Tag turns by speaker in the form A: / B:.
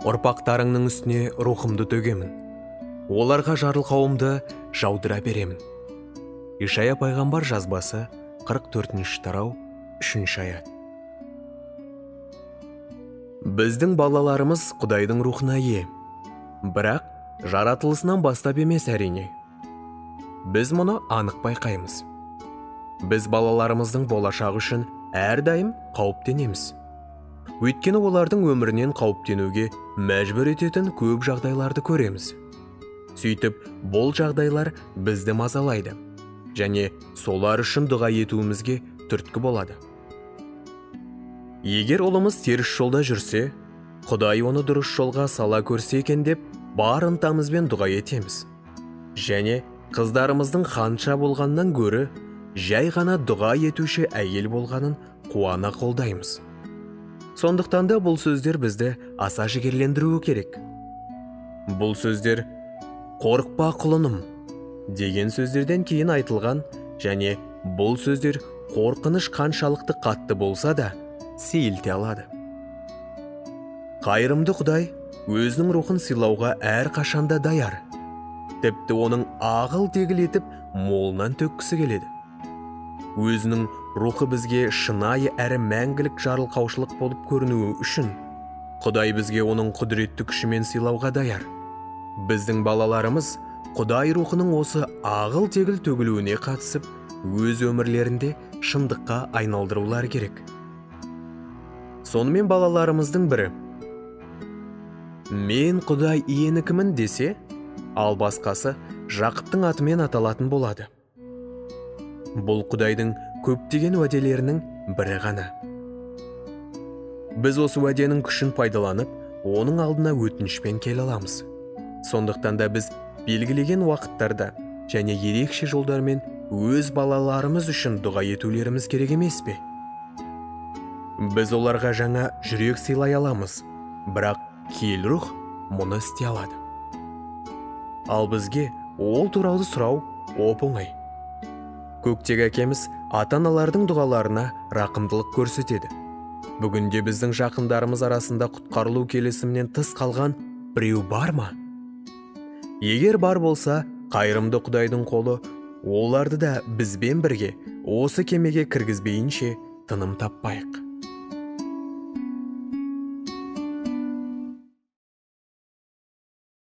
A: Ұрпақтарыңның үстіне рухымды төгемін. Оларға жарылқауымды жаудыра беремін. Ишая пайғамбар жазбасы, 44 тарау, 3 аят. Біздің балаларымыз Құдайдың рухына ие. Бірақ жаратылысынан бастап емес әрине. Біз мұны анық байқаймыз. Біз балаларымыздың болашағы үшін әрдайым қауіптенеміз. Өйткені олардың өмірінен қауіптенуге мәжбүр ететін көп жағдайларды көреміз. Сөйтіп, бұл жағдайлар бізді мазалайды және солар үшін дұға етуімізге түрткі болады. Егер ұлымыз теріс жолда жүрсе, Құдай оны дұрыс жолға сала көрсе екен деп бар ынтамызбен дұға етеміз. Және қыздарымыздың ханша болғаннан гөрі жай ғана дұға етуші әйел болғанын қуана қолдаймыз. Сондықтан да бұл сөздер бізді аса жігерлендіруі керек. Бұл сөздер «Қорықпа, құлыным» деген сөздерден кейін айтылған және бұл сөздер қорқыныш қаншалықты қатты болса да сейілте алады. Қайырымды Құдай өзінің рухын сыйлауға әр қашанда даяр. Тіпті оның ағыл-тегіл етіп молынан төккісі келеді. Өзінің рухы бізге шынайы әрі мәңгілік жарылқаушылық болып көрінуі үшін Құдай бізге оның құдіретті күшімен сыйлауға даяр. Біздің балаларымыз Құдай рухының осы ағыл-тегіл төгілуіне қатысып, өз өмірлерінде шындыққа айналдырулары керек. Сонымен балаларымыздың бірі «Мен Құдай иенікімін» десе, ал басқасы Жақыптың атымен аталатын болады. Бұл Құдайдың көптеген уәделерінің бірі ғана. Біз осы уәденің күшін пайдаланып, оның алдына өтінішпен келе аламыз. Сондықтан да біз белгілеген уақыттарда және ерекше жолдармен өз балаларымыз үшін дұға етулеріміз керек емес пе? Біз оларға жаңа жүрек сыйлай аламыз, бірақ киелі рух мұны істей алады. Ал бізге ол туралы сұрау оп-оңай. Көктегі әкеміз ата-аналардың дұғаларына рақымдылық көрсетеді. Бүгінде біздің жақындарымыз арасында құтқарылу келісімінен тыс қалған біреу бар ма? Егер бар болса, қайырымды Құдайдың қолы оларды да бізбен бірге осы кемеге кіргізбейінше тыным таппайық.